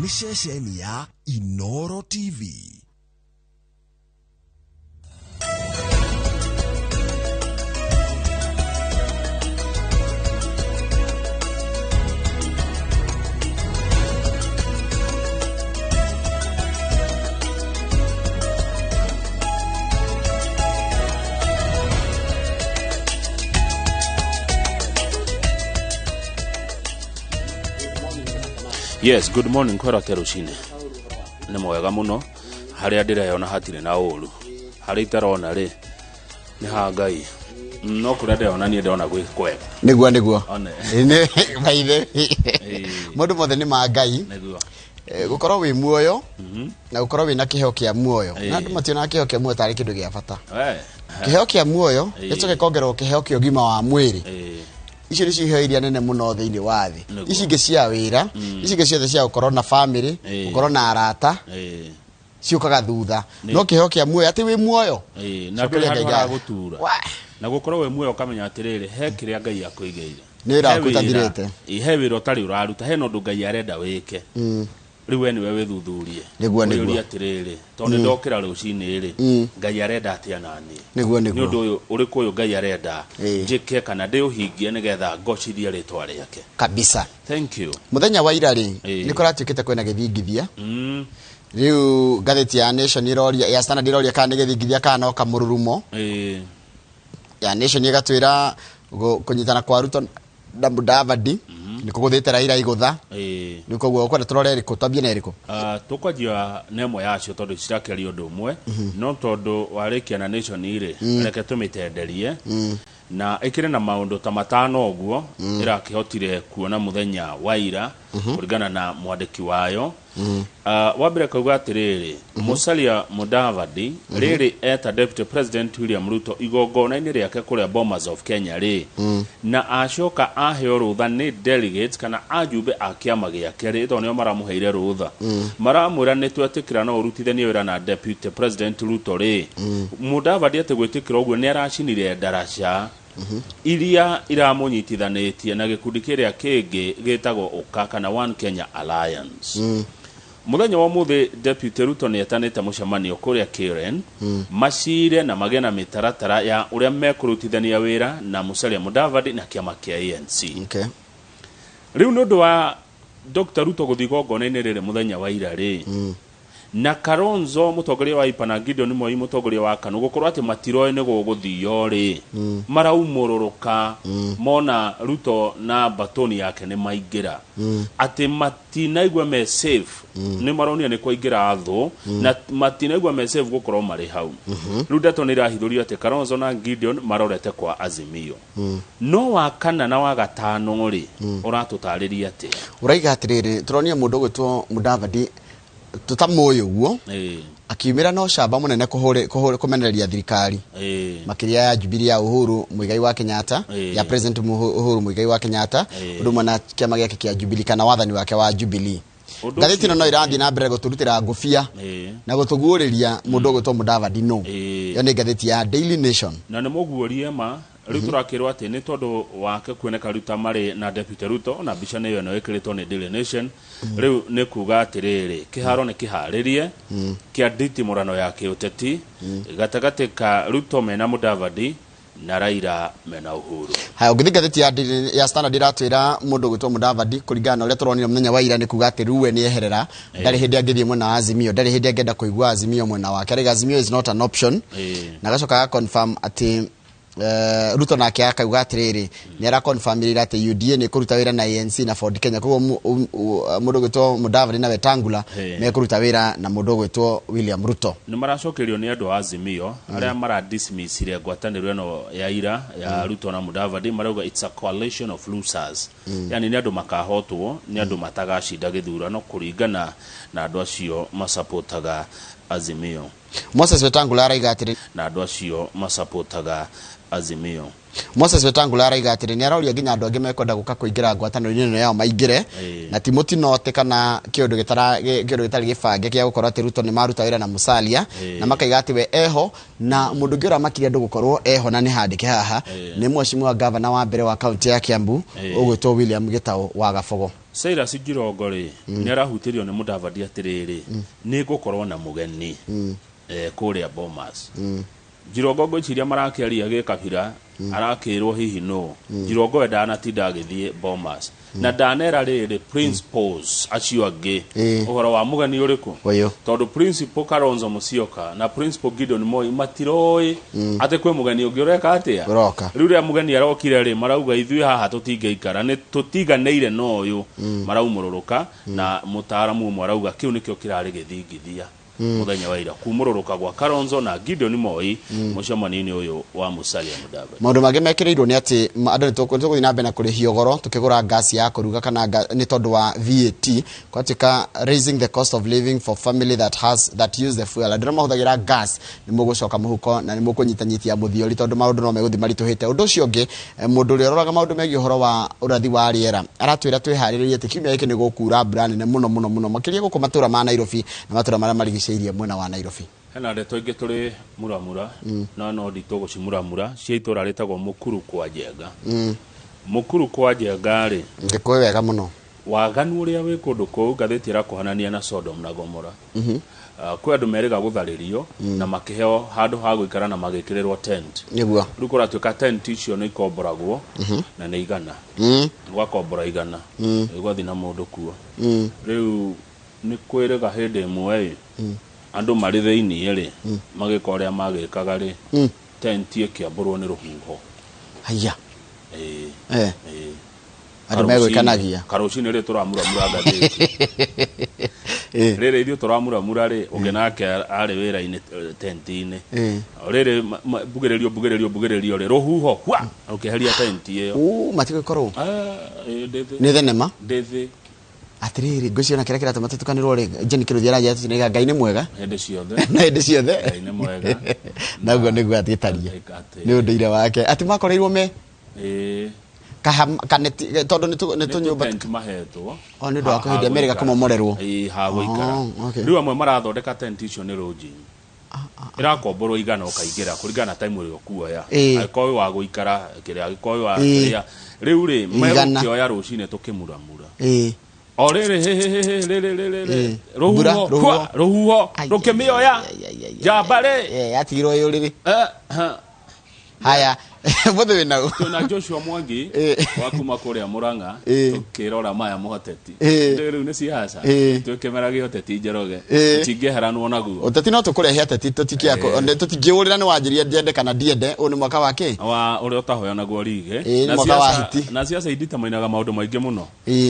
Nĩ ceceni ya Inoro TV. Yes, good morning. Kwĩra te rũcinĩ nĩ mwega mũno. Harĩa ndĩreyona hatirĩ na ũru, harĩa itarona rĩ nĩ ha Ngai, no kũrĩa ndĩrona niĩ ndĩrona gwĩ kwega. Nĩguo. One. Nĩ maithe mũndũ mothe nĩ ma Ngai. Nĩguo. Gũkorwo wĩ muoyo na gũkorwo wĩna kĩheo kĩa muoyo, na andũ mationaga kĩheo kĩa muoyo tarĩ kĩndũ gĩa bata. Kĩheo kĩa muoyo gĩcoke kongererwo kĩheo kĩa ũgima wa mwĩrĩ, icio nĩcio iheo iria nene mũno thĩinĩ wa thĩ. Ici ingĩ cia wĩra, ici ingĩ ciothe cia gũkorwo na famĩlĩ, gũkorwo na arata, ciũkaga thutha, no kĩheo kĩa muoyo, atĩ wĩ muoyo, Na ndũrĩ cokeria handũ Ngai ngatho. haragũtura. Wah! Na gũkorwo wĩ muoyo ũkamenya atĩrĩrĩ, he kĩrĩa Ngai akũigĩire. Nĩ wĩra He waku wĩra- ũtathirĩte. He wĩra ũtarĩ ũraruta, hena ũndũ Ngai arenda wĩke. Rĩu we nĩwe wĩthuthurie. Nĩguo. Ũrĩũrie atĩrĩrĩ, tondũ nĩ ndokĩra rũcinĩ rĩ, Ngai arenda atĩa naniĩ? Nĩguo. Nĩ ũndũ ũyũ ũrĩkũ ũyũ Ngai arenda njĩke kana ndĩũhingie nĩgetha ngocithie rĩtwa rĩake? Kabisa. Thank you. Mũthenya wa ira rĩ, nĩ kũratuĩkĩte kwĩna gĩthingithia. Rĩu ngathĩti ya Nation iroria, ya Standard iroria kana nĩ gĩthingithia kana no kamũrurumo. Ya Nation ĩgatwĩra kũnyitana kwa Ruto na Mudavadi nĩ kũgũthĩte Raila igũtha. Nĩ koguo ũkwenda tũrore ĩrĩkũ, twambie na ĩrĩkũ? Tũkwanjia na ĩmwe yacio tondũ cirakĩaria ũndũ ũmwe, no tondũ warĩkia na Nation rĩ, reke tũmĩtenderie na ĩkĩrĩ na maũndũ ta matano ũguo ĩrakĩhotire kuona mũthenya wa ira kũringana na mwandĩki wayo. Wa mbere kauga atĩrĩrĩ, Musalia Mudavadi rĩrĩ eta Deputy President William Ruto igongona-inĩ rĩake kũrĩa Bomas of Kenya rĩ, na acoka aheo rũtha nĩ delegates kana ajumbe a kĩama gĩake rĩ, tondũ nĩo maramũheire rũtha, maramwĩra nĩ twetĩkĩra no ũrutithanie wĩra na Deputy President Ruto rĩ, Mudavadi atĩ gwĩtĩkĩra ũguo nĩ aracinire ndaraca iria iramũnyitithanĩtie na gĩkundi kĩrĩa kĩngĩ gĩtagwo UKA kana One Kenya Alliance. Mũthenya wa ũmũthĩ Deputy Ruto nĩ etanĩte mũcemanio kũrĩa Karen, macire na magĩe na mĩtaratara ya ũrĩa mekũrutithania wĩra na Musalia Mudavadi na kĩama kĩa ANC. Rĩu nĩ ũndũ wa Dr. Ruto gũthiĩ igongona-inĩ rĩrĩ mũthenya wa ira rĩ, na Kalonzo mũtongoria wa Wiper na Gideon Moi mũtongoria wa KANU gũkorwo atĩ matiroĩ nĩ gũgũthio rĩ, maraumũrũrũka mona Ruto na batoni yake nĩ maingĩra, atĩ matinaigua me safe, nĩ maronire nĩ kwaingĩra thũ na matinaigua me safe gũkorwo marĩ hau. Rĩu ndeto nĩ irahithũrio atĩ Kalonzo na Gideon marorete kwa Azimio. No wa kana na wa gatano rĩ, ũratũtarĩria atĩa? Ũraiga atĩrĩrĩ, tũronia mũndũ ũgwĩtwo Mudavadi tũtamũĩ ũguo, akiumĩra na ũcamba mũnene kũmenereria thirikari, makĩria ya Jubilee ya Uhuru Muigai wa Kenyatta, ya President Uhuru Muigai wa Kenyatta, ũndũ ũmwe na kĩama gĩake kĩa Jubilee kana wathani wake wa Jubilee. Ũndũ Ngathĩti ĩno ũcio no ĩrathiĩ na mbere gũtũrutĩra ngũbia na gũtũguũrĩria mũndũ ũgwĩtwo Mudavadi no. Ĩyo nĩ ngathĩti ya Daily Nation. Na nĩ mũguũrie ma. Rĩu tũrakĩrwo atĩ nĩ tondũ wake kuoneka rĩu ta marĩ na Deputy Ruto, na mbica nĩyo ĩno ĩkĩrĩtwo nĩ Daily Nation. Rĩu nĩ kuga atĩrĩrĩ, kĩharo nĩ kĩharĩrie kĩa nditimũrano ya kĩũteti gatagatĩ ka Ruto mena Mudavadi na Raila mena Uhuru. Haya, ũngĩthiĩ ngathĩti ya ya Standard ĩratwĩra mũndũ ũgwĩtwo Mudavadi, kũringana na ũrĩa tũronire mũthenya wa ira, nĩ kuga atĩ rĩu we nĩ eherera, ndarĩ hĩndĩ angĩthiĩ mwena wa Azimio, ndarĩ hĩndĩ angĩenda kũigua Azimio mwena wake. Arauga Azimio is not an option. Na agacoka aga confirm atĩ Ruto nake akauga atĩrĩrĩ, nĩ arakonfirmĩrĩra atĩ UDA nĩ kũruta wĩra na ANC na Ford Kenya. Koguo mũndũ ũgwĩtwo Mudavadi na Wetangula mekũruta wĩra na mũndũ ũgwĩtwo William Ruto. Nĩ maracokerio nĩ andũ a Azimio arĩa mara dismissire ngwatanĩro ĩno ya ira ya Ruto na Mudavadi, marauga it's a coalition of losers, yani nĩ andũ makahotwo, nĩ andũ matagacinda gĩthurano kũringana na andũ acio masapotaga Azimio. Moses Wetangula araiga atĩrĩ, na andũ acio masapotaga Azimio. Moses Wetangula araiga atĩrĩ, nĩ aroria nginya andũ angĩ mekwenda gũka kũingĩra ngwatanĩro-inĩ ĩno yao maingĩre, na ti mũtino atĩ kana kĩũndũ gĩtarĩ gĩbange gĩa gũkorwo atĩ Ruto nĩ maruta wĩra na Musalia, na makaiga atĩ we eho na mũndũ ũngĩ ũramakirie andũ gũkorwo eho na nĩ handĩke haha nĩ mheshimiwa gavana wa mbere wa kaunti ya Kiambu ũgwĩtwo William Gitau wa Gabogo. Cyrus Jirongo rĩ, nĩ arahutĩrio nĩ Mudavadi atĩrĩrĩ, nĩ ngũkorwo na mũgeni kũrĩa Bomas. Jirongo ngwĩciria marakĩaria gĩkabira, arakĩrwo hihi nũ. Jirongo we ndanatinda agĩthiĩ Bomas na ndanera rĩrĩ principals acio angĩ ũhoro wa mũgeni ũrĩkũ, Ũyũ. Tondũ principal Kalonzo Musyoka na principal Gideon Moi matiroĩ atĩ kwĩ mũgeni ũngĩ ũreka atĩa. Ũroka. Rĩu rĩrĩa mũgeni arokire rĩ, marauga ithuĩ haha tũtingĩikara, nĩ tũtiganĩire na ũyũ, maraumũrũrũka. Na mũtaaramu ũmwe arauga kĩu nĩkĩo kĩrarĩ gĩthingithia mũthenya wa ira, kumũrũrũka gwa Kalonzo na Gideon Moi mũcemanio-inĩ ũyũ wa Musalia Mudavadi. Maũndũ mangĩ mekĩrĩirwo nĩ atĩ andũ nĩ tũgũthiĩ na mbere na kũrĩhio goro tũkĩgũra ngasi ya kũruga kana nĩ tondũ wa VAT kwatuĩka raising the cost of living for family that has that use the fuel. Andũ arĩa mahũthagĩra gas nĩ mũgũcoka mũhuko na nĩ mũkũnyitanyitia mũthiori, tondũ maũndũ no megũthiĩ maritũhĩte. Ũndũ ũcio ũngĩ, mũndũ ũrĩa ũroraga maũndũ megiĩ ũhoro wa ũrathi wa rĩera aratwĩra twĩharĩrĩrie atĩ kiumia gĩkĩ nĩ gũkura mbura nene mũno mũno mũno, makĩria gũkũ matũra ma Nairobi na matũra marĩa marigicĩirie mwena wa Nairobi. Hena ndeto ingĩ tũrĩ muramura, no nditũ gũcimuramura, cia itũra rĩtagwo Mũkuru kwa Njenga. Mũkuru kwa Njenga rĩ, Ngĩkũĩ wega mũno. Waganu ũrĩa wĩ kũndũ kũu, ngathĩti ĩrakũhanania na Sodom na Gomora. Kwĩ andũ merĩga gũtharĩrio na makĩheo handũ ha gũikara na magĩkĩrĩrwo tent. Rĩu kũratuĩka tent icio nĩ ikomboragwo na nĩ 100. Ũgakombora 100, ũgathiĩ na mũndũ kuo. Rĩu nĩ kwĩrĩga hĩndĩ ĩmwe ĩ, andũ marĩ thĩiniĩ rĩ, magĩka ũrĩa magĩkaga rĩ, tent ĩkĩambũrwo nĩ rũhuho. Haya. Ĩĩ. Ĩĩ. Andũ megwĩkanagia. Karũcinĩ rĩ, tũramuramura ngathĩti rĩrĩ, ithuĩ tũramuramura rĩ, ũngĩ nake arĩ wĩra-inĩ, tent-inĩ. Rĩrĩ mbugĩrĩrio mbugĩrĩrio mbugĩrĩrio rĩ, rũhuho hwa rũkĩeheria tent ĩyo. Ũ matigũkorwo. Ah, ĩĩ, ndĩ thĩ. Nĩ thenema. Ndĩ thĩ. Atĩrĩrĩ, ngwĩciria ona kĩrĩa kĩratũma tũtukanĩrwo rĩ, Jane Kĩrũthia aranjĩra tũtinaiga Ngai nĩ mwega hĩndĩ ciothe. Na hĩndĩ ciothe. Ngai nĩ mwega. Naguo nĩguo atĩtaria. Atĩ- Nĩ ũndũire wake atĩ makoreirwo me Ĩĩ. Kaneti tondũ nĩ nĩ tũnyũmba tũtent mahetwo. O, nĩ ũndũ wa kũhĩndĩ Amerika kũmomorerwo. Ĩĩ, ha gũikara. Oh, okay. Rĩu amwe marathondeka tent icio nĩ lodging, ĩrakomborwo 100 ũkaingĩra kũringana na time ĩrĩa ũkuoya. Angĩkorwo wĩ wa gũikara kĩrĩa, angĩkorwo wĩ wa kĩrĩa, rĩu rĩ 100. Megũkĩoya rũcinĩ tũkĩmuramura Ĩĩ. O rĩrĩ hĩ, rĩrĩ rĩrĩ Ĩĩ. Mbura, rũhuho rũhuho. hwa, rũhuho Ai, rũkĩmĩoya ai, ai, ai, ai, njamba rĩ. Yatigirwo ĩ ũrĩrĩ. Ha. Haya, mũthĩ wĩ nau. Twĩna Joshua Mwangi wa kuma kũrĩa Murang'a, tũkĩrora maya mũhoteti. Rĩu nĩ siasa, twĩkĩmera gĩoteti Njoroge, tũtingĩeheranwo naguo. Ũteti no tũkũrehe ateti, tũtingĩũrĩra nĩ wanjĩria ndiende kana ndiende. Ũyũ nĩ mwaka wa kĩ? Wa ũrĩa ũtahoyanagwo rige. Ĩĩ, nĩ Na mwaka wa siasa- hiti. Na siasa inditamainaga maũndũ maingĩ mũno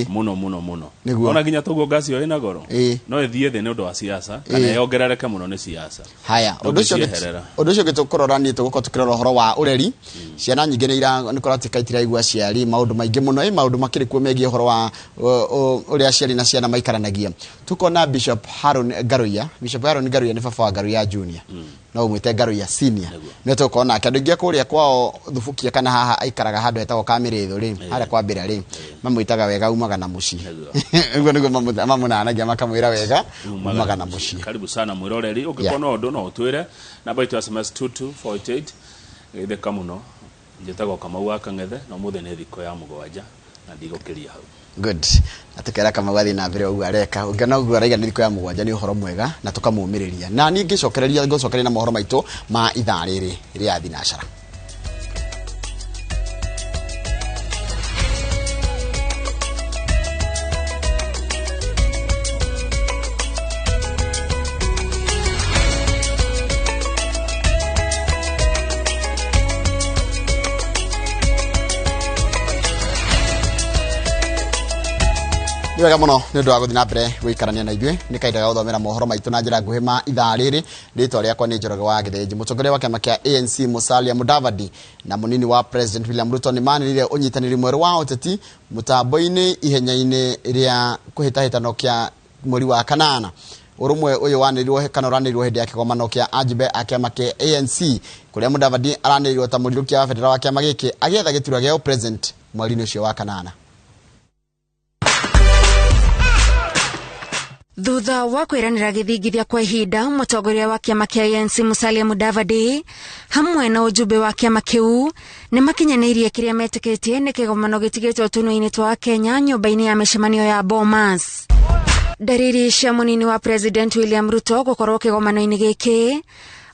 mũno mũno mũno. Nĩguo. Ona nginya toguo ngasi ĩyo ĩna goro, no ĩthiĩ thĩ nĩ ũndũ wa siasa kana yongerereke mũno nĩ siasa. Haya, ũndũ ũcio Ndũngĩcieherera. Ũndũ ũcio ũngĩ tũkũrora niĩ, tũgũkorwo tũkĩrora ũhoro wa ũreri. Ciana nyingĩ nĩ ira nĩ kũratuĩka itiraigua aciari maũndũ maingĩ mũno. Ĩ maũndũ makĩrĩ kuo megiĩ ũhoro wa ũrĩa aciari na ciana maikaranagia. Tukona Bishop Haron Ngaruiya. Bishop Haron Ngaruiya nĩ baba wa Ngaruiya Junior, no ũmwĩte Ngaruiya Senior. Nĩwe tũgũkorwo nake. Andũ aingĩ a kũrĩa kwao Thubukia kana haha aikaraga handũ hetagwo Kamĩrĩthũ rĩ, harĩa kwambĩra rĩ, mamwĩtaga wega umaga na mũciĩ. Ũguo nĩguo mamũnanagia, makamwĩra wega umaga na mũciĩ. Karibu sana mwĩroreri, ũngĩkorwo na ũndũ no ũtwĩre namba itũ ya SMS 22488. Geithĩka mũno, njĩtagwo Kamau wa Kang'ethe, na ũmũthĩ nĩ thikũ ya 7 na ndigũkĩria hau. Good, na tukera Kamau athiĩ na mbere ũguo areka. Ũngĩona ũguo araiga nĩ thikũ ya 7 nĩ ũhoro mwega na tũkamũmĩrĩria. Na niĩ ngĩcokereria, ngũcokereria na mohoro maitũ ma ithaa rĩrĩ rĩa thinacara. Nĩ wega mũno nĩ ũndũ wa gũthiĩ na mbere gũikarania na ithuĩ. Nĩ kahinda ga gũthomera mohoro maitũ na njĩra nguhĩ ma ithaa rĩrĩ. Rĩtwa rĩakwa nĩ Njoroge wa Gĩthĩnji. Mũtongoria wa kĩama kĩa ANC Musalia Mudavadi na mũnini wa President William Ruto nĩ manĩrĩire ũnyitanĩri mwerũ wa ũteti mũtambo-inĩ ihenya-inĩ rĩa kũhĩtahĩtano kĩa mweri wa kanana. Ũrũmwe ũyũ wanĩrĩirwo kana ũranĩrĩirwo hĩndĩ ya kĩgomano kĩa ajumbe a kĩama kĩa ANC, kũrĩa Mudavadi aranĩrĩirwo ta mũrirũkia wa bendera wa kĩama gĩkĩ agĩetha gĩturwa gĩa president mweri-inĩ ũcio wa kanana. Thutha wa kwĩranĩra gĩthingithia kwa ihinda, mũtongoria wa kĩama kĩa ANC Musalia Mudavadi hamwe na ujumbe wa kĩama kĩu nĩ makinyanĩirie kĩrĩa metĩkĩtie nĩ kĩgomano gĩtigĩtwo tũnua-inĩ twa Kenya nyũmba-inĩ ya mĩcemanio ya Bomas. Ndariri cia mũnini wa President William Ruto gũkorwo kĩgomano-inĩ gĩkĩ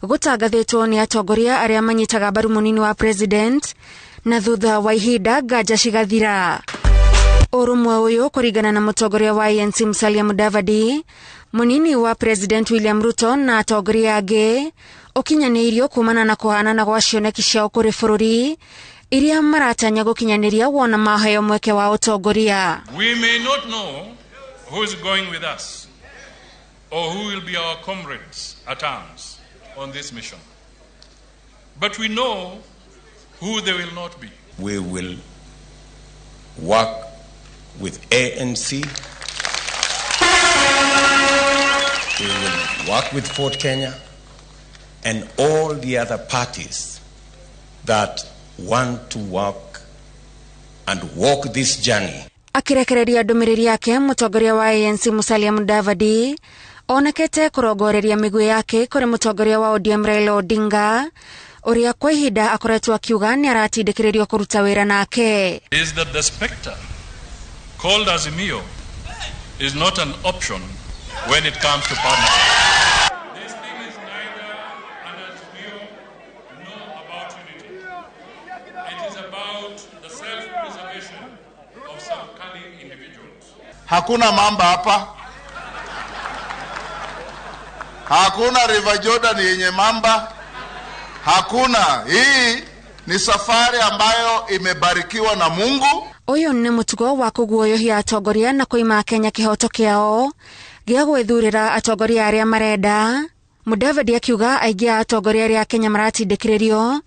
gũtangathĩtwo nĩ atongoria arĩa manyitaga mbaru mũnini wa President, na thutha wa ihinda nganja cigathira. Ũrũmwe ũyũ kũringana na mũtongoria wa ANC Musalia Mudavadi, mũnini wa President William Ruto na atongoria angĩ ũkinyanĩirio kumana na kũhanana gwa cioneki ciao kũrĩ bũrũri iria maratanya gũkinyanĩria wona maheo mweke wa ũtongoria. We may not know who is going with us or who will be our comrades at arms on this mission, but we know who they will not be. We will work with ANC, we will work with Ford Kenya and all the other parties that want to work and walk this journey. Akirekereria ndũmĩrĩri yake, mũtongoria wa ANC Musalia Mudavadi onekete kũrongoreria mĩguĩ yake kũrĩ mũtongoria wa ODM Raila Odinga ũrĩa kwa ihinda akoretwo akiuga nĩ aratindĩkĩrĩrio kũruta wĩra nake. Is that the specter called Azimio is not an option when it comes to partnership. This thing is neither an Azimio nor about unity. It is about the self-preservation of some cunning individuals. Hakuna mamba hapa. Hakuna River Jordan yenye mamba. Hakuna. Hii ni safari ambayo imebarikiwa na Mungu. Ũyũ nĩ mũtugo wa kũguoyohia atongoria na kũima Kenya kĩhoto kĩao gĩa gwĩthurĩra atongoria arĩa marenda. Mudavadi akiuga aingĩ a atongoria arĩa Kenya maratindĩkĩrĩrio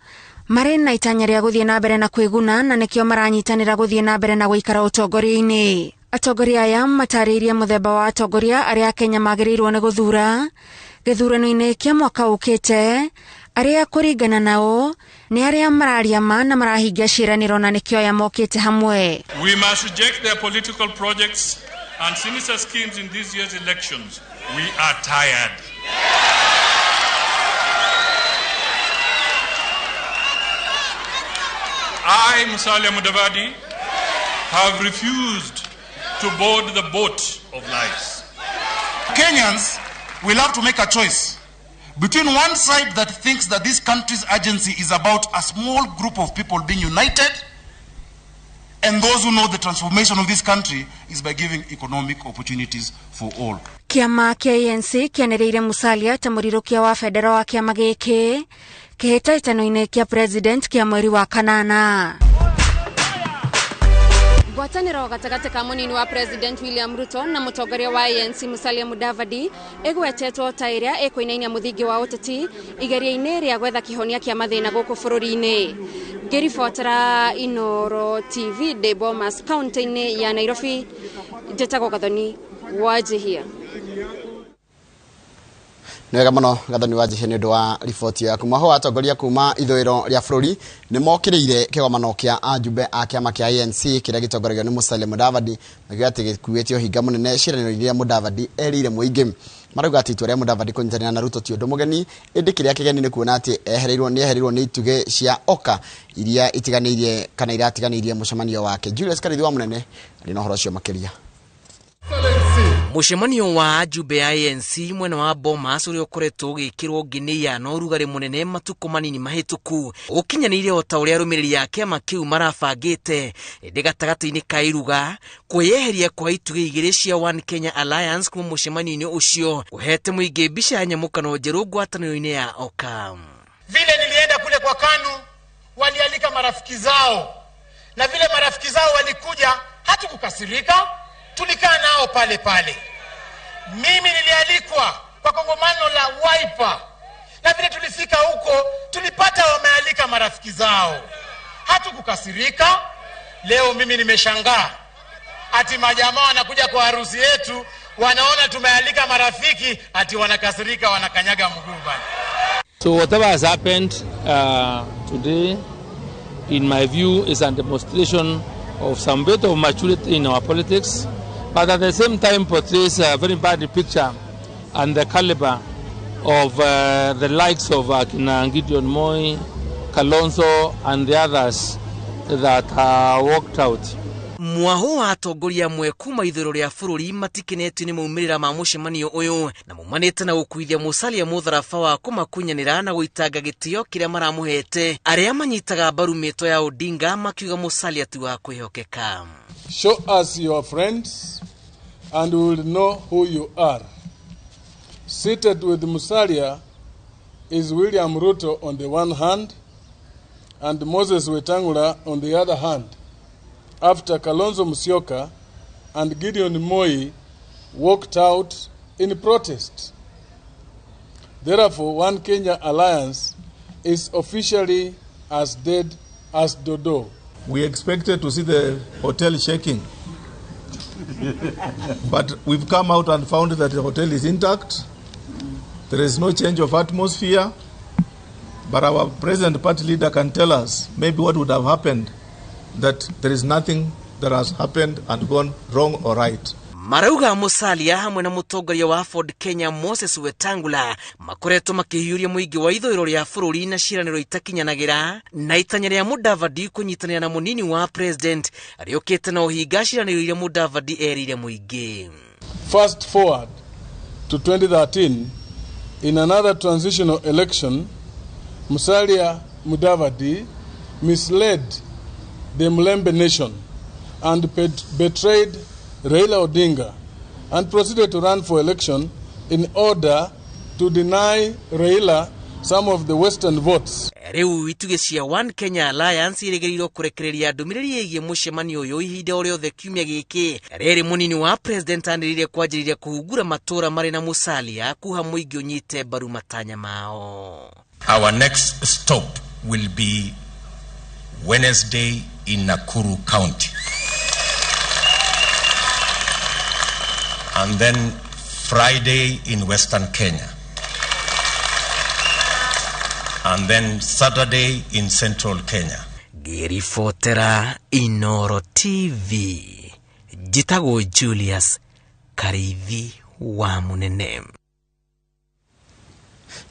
marĩ na itanya rĩa gũthiĩ na mbere na kwĩguna na nĩkĩo maranyitanĩra gũthiĩ na mbere na gũikara ũtongoria-inĩ. Atongoria aya matarĩirie mũthemba wa atongoria arĩa Kenya magĩrĩirwo nĩ gũthura gĩthurano-inĩ kĩa mwaka ũkĩte, arĩa kũringana nao nĩ arĩa mararia ma na marahingia ciĩranĩro na nĩkĩo aya mokĩte hamwe. We must reject their political projects and sinister schemes in this year's elections. We are tired. I, Musalia Mudavadi, have refused to board the boat of lies. Kenyans will have to make a choice between one side that thinks that this country's urgency is about a small group of people being united and those who know the transformation of this country is by giving economic opportunities for all. Kĩama kĩa ANC kĩanĩrĩire Musalia ta mũrirũkia wa bendera wa kĩama gĩkĩ kĩhĩtahĩtano-inĩ kĩa president kĩa mweri wa kanana. Ngwatanĩro gatagatĩ ka mũnini wa President William Ruto na mũtongoria wa ANC Musalia Mudavadi ĩgwetetwo ta ĩrĩa ĩkũinainia mũthingi wa ũteti igeria-inĩ rĩa gwetha kĩhonia kĩa mathĩna gũkũ bũrũri-inĩ. Ngĩribotera Inooro TV ndĩ Bomas kaunti-inĩ ya Nairobi, njĩtagwo Gathoni Wanjihia. Nĩ wega mũno Gathoni Wanjihia nĩ ũndũ wa riboti yaku. Maho atongoria kuma ithũĩro rĩa bũrũri nĩ mokĩrĩire kĩgomano kĩa ajumbe a kĩama kĩa ANC kĩrĩa gĩtongoragio nĩ Musalia Mudavadi makiuga atĩ gĩkuĩte ũhinga mũnene ciĩranĩro iria Mudavadi erĩire mũingĩ. Marauga atĩ itua rĩa Mudavadi kũnyitanĩra na Ruto ti ũndũ mũgeni, ĩndĩ kĩrĩa kĩgeni nĩ kuona atĩ ehereirwo nĩ itugĩ cia Oka iria itiganĩirie kana iratiganĩirie mũcemanio wake. Julius Karithi wa Mũnene arĩ na ũhoro ũcio makĩria. Mũcemanio wa ajumbe a ANC mwena wa Bomas ũrĩa ũkoretwo ũgĩkĩrwo nginia na ũrugarĩ mũnene matukũ manini mahĩtũku ũkinyanĩire o ta ũrĩa arũmĩrĩri a kĩama kĩu marabangĩte, ĩndĩ gatagatĩ-inĩ ka iruga kwĩyeheria kwa itugĩ igĩrĩ cia One Kenya Alliance kuma mũcemanio-inĩ ũcio kũhete mũingĩ mbica ya nyamũkano njerũ ngwatanĩro-inĩ ya Oka. Vile nilienda kule kwa KANU walialika marafiki zao, na vile marafiki zao walikuja hatukukasirika, tulikaa nao pale pale. Mimi nilialikwa kwa kongamano la Wiper, na vile tulifika huko tulipata wamealika marafiki zao, hatukukasirika. Leo mimi nimeshangaa ati majamaa wanakuja kwa harusi yetu, wanaona tumealika marafiki, ati wanakasirika, wanakanyaga mguu bana. So whatever has happened today, in my view, is a demonstration of some bit of maturity in our politics. But at the same time portrays a very bad picture and the caliber of the likes of Akina Gideon Moi, Kalonzo and the others that walked out. Mwaho wa atongoria amwe kuma ithuriro ria bururi matikenetio ni maumirira ma mucemanio uyu na maumanite na gukuithia Musalia mutharaba wa kumakunyanira na guitanga gitio kiria maramuhete aria manyitaga mbaru mito ya Odinga makiuga Musalia ti wa kwihokeka. Show us your friends and we will know who you are. Seated with Musalia is William Ruto on the one hand and Moses Wetangula on the other hand, after Kalonzo Musyoka and Gideon Moi walked out in protest. Therefore, One Kenya Alliance is officially as dead as Dodo. We expected to see the hotel shaking, but we've come out and found that the hotel is intact. There is no change of atmosphere, but our present party leader can tell us maybe what would have happened, that there is nothing that has happened and gone wrong or right. Marauga Musalia hamwe na mutongoria wa Ford Kenya Moses Wetangula makoretwo makihiuria muingi wa ithũĩro rĩa bũrũri na ciĩranĩro itakinyanagira na itanya rĩa Mudavadi kunyitanĩra na munini wa president ariũkĩte na ũhinga ciĩranĩro iria Mudavadi erĩire muingi. Fast forward to 2013, in another transitional election, Musalia Mudavadi misled the Mulembe nation and betrayed Raila Odinga and proceeded to run for election in order to deny Raila some of the Western votes. Riu itugĩ cia One Kenya Alliance irĩgĩrĩirwo kũrekereria ndũmĩrĩri ĩgiĩ mũcemanio ũyũ ihinda o rĩothe kiumia gĩkĩ. Rĩrĩ mũnini wa president anĩrĩire kwanjĩrĩria kũhungura matũũra marĩ na Musalia kuha mũingĩ ũnyite mbaru matanya mao. Our next stop will be Wednesday in Nakuru County. And then Friday in Western Kenya. And then Saturday in Central Kenya. Ngĩribotera Inoro TV, njĩtagwo Julius Kariithi wa Munene.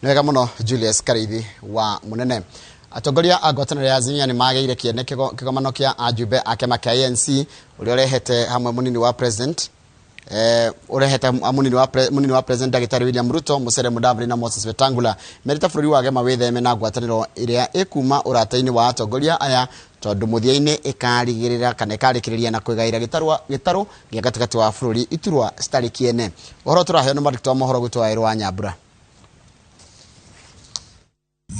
Nĩ wega mũno Julius Kariithi wa Munene. Atongoria a ngwatanĩro ya Azimio nĩ magĩire kĩene kĩgomano kĩa ajumbe a kĩama kĩa ANC ũrĩa ũrehete hamwe mũnini wa president urehete munini wa president Dagitari William Ruto, Musalia Mudavadi na Moses Wetangula merita bũrũri wa gema wĩtheme na ngwatanĩro ĩrĩa ĩkuma ũrata-inĩ wa atongoria aya tondũ mũthia-inĩ ĩkarigĩrĩra kana ĩkarĩkĩrĩria na kwĩgaĩra gĩtarũ gĩa gatagatĩ wa bũrũri iturwa citarĩ kĩene. Ũhoro tũraheo nĩ mwandĩki wa mohoro gwitũ wa Ĩrũ wa Nyambura.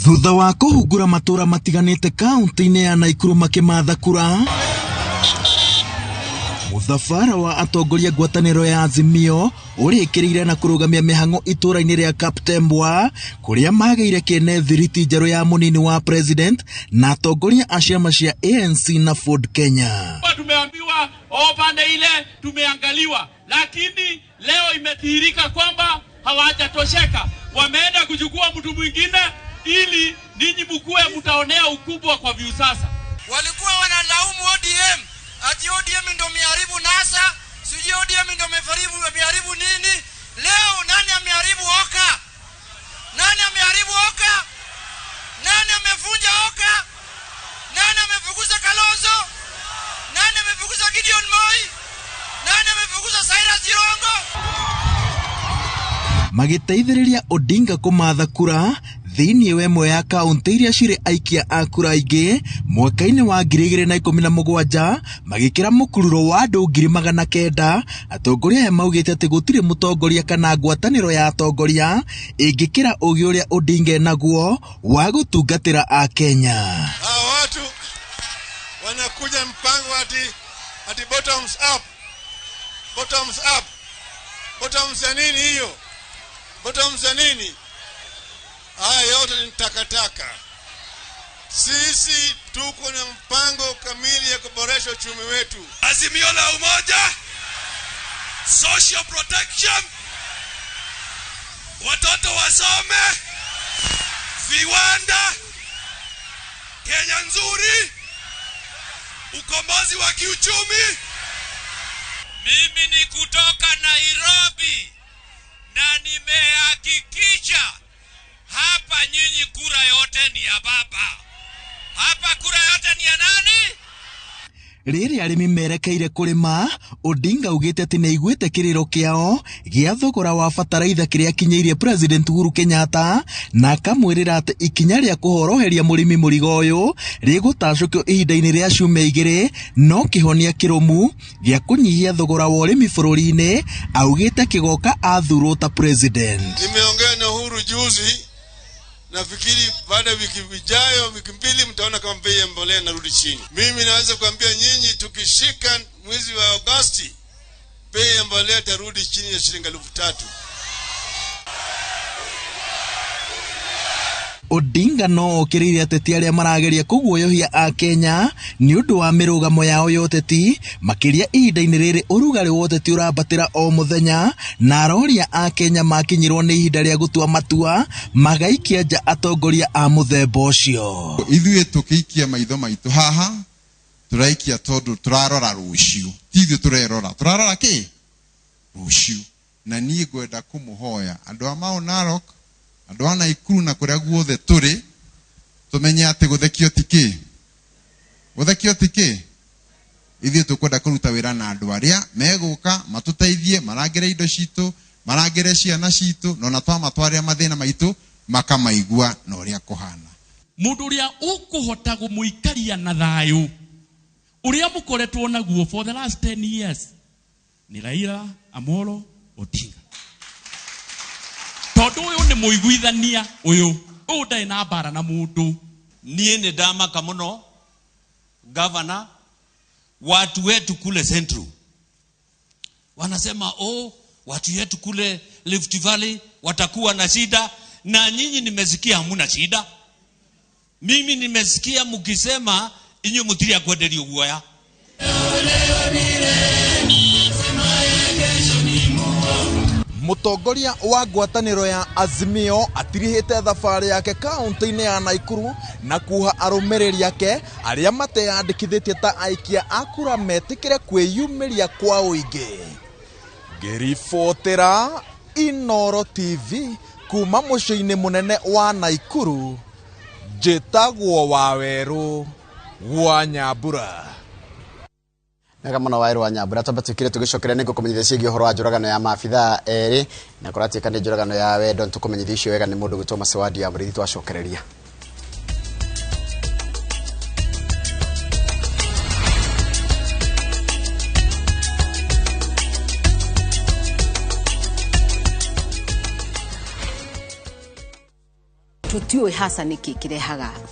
Thutha wa kũhungura matũra matiganĩte kaunti-inĩ ya Naikuru makĩmatha kura, mũthabara wa atongoria ngwatanĩro ya Azimio ũrĩkĩrĩire na kũrũgamia mĩhang'o itũra-inĩ rĩa Kaptembwa kũrĩa magĩire kĩene thiriti njerũ ya mũnini wa president na atongoria a ciama cia ANC na Ford Kenya. Tumeambiwa pande ile tumeangaliwa, lakini leo imedhihirika kwamba hawajatosheka, wameenda kuchukua mtu mwingine ili ninyi mkue mtaonea ukubwa kwa Viusasa. Walikuwa wanalaumu ODM ati ODM ndio miharibu NASA, sijui ODM ndio miharibu nini. Leo nani ameharibu Oka? Nani ameharibu Oka? Nani amevunja Oka? Nani amefukuza Kalonzo? Nani amefukuza Gideon Moi? Nani amefukuza Cyrus Jirongo? Magĩteithĩrĩria Odinga kũmatha kura thĩinĩ wa ĩmwe ya kaunti iria cirĩ aikia a kura aingĩ mwaka-inĩ wa 2017 magĩkĩra mũkururo wa andũ 900,000. Atongoria aya maugĩte atĩ gũtirĩ mũtongoria kana ngwatanĩro ya atongoria ĩngĩkĩra ũgĩ ũrĩa Odinga enaguo wa gũtungatĩra Akenya. Hawa watu wanakuja mpango ati bottoms up, bottoms up, bottoms ya nini hiyo? Bottoms ya nini? Haya yote ni takataka. Sisi tuko na mpango kamili ya kuboresha uchumi wetu. Azimio la umoja, social protection, watoto wasome, viwanda, Kenya nzuri, ukombozi wa kiuchumi. Mimi ni kutoka Nairobi na nimehakikisha hapa nyinyi kura yote ni ya baba. Hapa kura yote ni ya nani? Rĩrĩa arĩmi merekeire kũrĩma, Odinga augĩte atĩ nĩaiguĩte kĩrĩro kĩao gĩa thogora wa bataraitha kĩrĩa akinyĩirie President Uhuru Kenyatta na akamwĩrĩra atĩ ikinya rĩa kũhoroheria mũrĩmi mũrigo ũyũ rĩgũtacũkio ihinda-inĩ rĩa ciumia 2, no kĩhonia kĩrũmu gĩa kũnyihia thogora wa ũrĩmi bũrũri-inĩ augĩte kĩgoka athurwo ta president. Nimeongea na Uhuru juzi, nafikiri baada ya wiki ijayo, wiki 2, mtaona kama bei ya mbolea inarudi chini. Mimi naweza kuambia nyinyi, tukishika mwezi wa Agosti, bei ya mbolea itarudi chini ya shilingi 3,000. Odinga no okĩrĩire ateti arĩa marageria kũguoyohia Akenya nĩ ũndũ wa mĩrũgamo yao ya ũteti, makĩria ihinda-inĩ rĩrĩ ũrugarĩ wa ũteti ũrambatĩra o mũthenya, na aroria Akenya makinyĩrwo nĩ ihinda rĩa gũtua matua magaikia nja atongoria a mũthemba ũcio. Ithuĩ tũkĩikia maitho maitũ haha tũraikia tondũ tũrarora rũciũ, ti ithuĩ tũrerora, tũrarora kĩ rũciũ. Na niĩ ngwenda kũmũhoya andũ a Mau Narok, andũ a Naikuru na kũrĩa guothe tũrĩ, tũmenye atĩ gũthekio ti kĩ, gũthekio ti kĩ. Ithuĩ tũkwenda kũruta wĩra na andũ arĩa megũka matũteithie, marangĩre indo citũ, marangĩre ciana citũ, na ona twamatwarĩra mathĩna maitũ makamaigua na ũrĩa kũhana. Mũndũ ũrĩa ũkũhota kũmũikaria na thayũ ũrĩa mũkoretwo naguo for the last 10 years ni Raila Amolo Odinga. Tondũ ũyũ nĩ mũiguithania, ũyũ ndarĩ na mbara na mũndũ. Niĩ nĩ ndamaka mũno gavana, watu wetu kule Central wanasema oh, watu wetu kule Rift Valley watakuwa na shida, na nyinyi nimesikia hamuna shida. Mimi nimesikia mkisema inyuĩ mũtirĩ kwenderio guoya. Mũtongoria wa ngwatanĩro ya Azimio atirihĩte thabarĩ yake kaunti-inĩ ya Naikuru na kuha arũmĩrĩri ake arĩa mateyandĩkithĩtie ta aikia a kura metĩkĩre kwĩyumĩria kwa ũingĩ. Ngĩribotera Inoro TV kuma mũciĩ-inĩ mũnene wa Naikuru, njĩtagwo Wawerũ wa Nyambura. Mega mũno Wawerũ wa Nyambura, twambe twĩkire tũgĩcokeria nĩ ngũkũmenyithia ciĩgiĩ ũhoro wa njũragano ya maabithaa erĩ, na kũratuĩka nĩ njũragano ya wendo. Nĩtũkũmenyithia icio wega nĩ mũndũ gwĩtwo Macewadi ya Mũrĩithi, twacokereria. Tutiũĩ hasa nĩkĩ kĩrehaga